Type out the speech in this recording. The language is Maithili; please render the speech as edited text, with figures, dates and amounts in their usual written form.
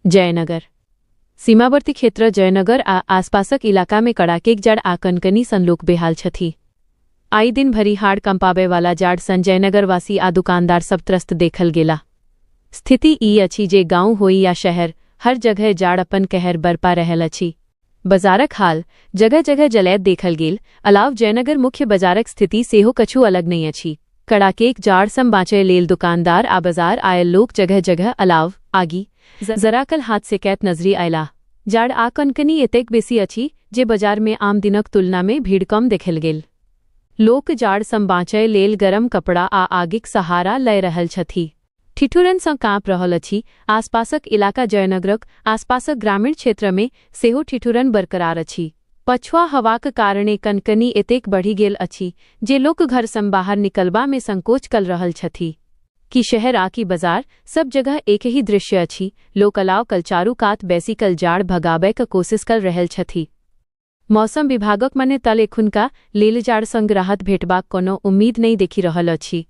जयनगर। सीमावर्ती क्षेत्र जयनगर आ आसपासक इलाका मे कड़ाकेक जाड़ आ कनकनी सं लोक बेहाल छथि। आइ दिन भरि हाड़ कंपाबय वाला जाड़ सं जयनगरवासी आ दुकानदार सब त्रस्त देखल गेला। स्थिति ई अछि जे गांव होइ या शहर, हर जगह जाड़ अपन कहर बरपा रहल अछि। बाजारक हाल, जगह-जगह जलैत देखल गेल। अलाव जयनगर मुख्य बाजारक स्थिति सेहो कछु अलग नहि अछि। कड़ाकेक जाड़ सं बाँचय लेल दुकानदार आ बाजार आयल लोक जगह-जगह अलाव, आगि, जराकल हाथ सेकैत नजरि अयलाह। जाड़ आ कनकनी एतेक बेसी अछि जे बाजार मे आम दिनक तुलना मे भीड़ कम देखल गेल। लोक जाड़ सं बाँचय लेल गरम कपड़ा आ आगिक सहारा लय रहल छथि। ठिठुरन सं कांप रहल अछि आसपासक इलाका। जयनगरक आसपासक ग्रामीण क्षेत्र मे सेहो ठिठुरन बरकरार अछि। पछुआ हवाक कारणे कनकनी एतेक बढ़ि गेल अछि जे लोक घर सं बाहर निकलबा मे संकोच कल रहल छथि। की शहर आ की बाजार, सब जगह एक ही दृश्य अछि। लोक अलाव कल चारू कात बैसी कल जाड़ भगाबै क कोशिश कल रहल छथि। मौसम विभागक माने तल एखुनका लेल जाड़ संग राहत भेटबाक कोनो उम्मीद नहि देखि रहल अछि।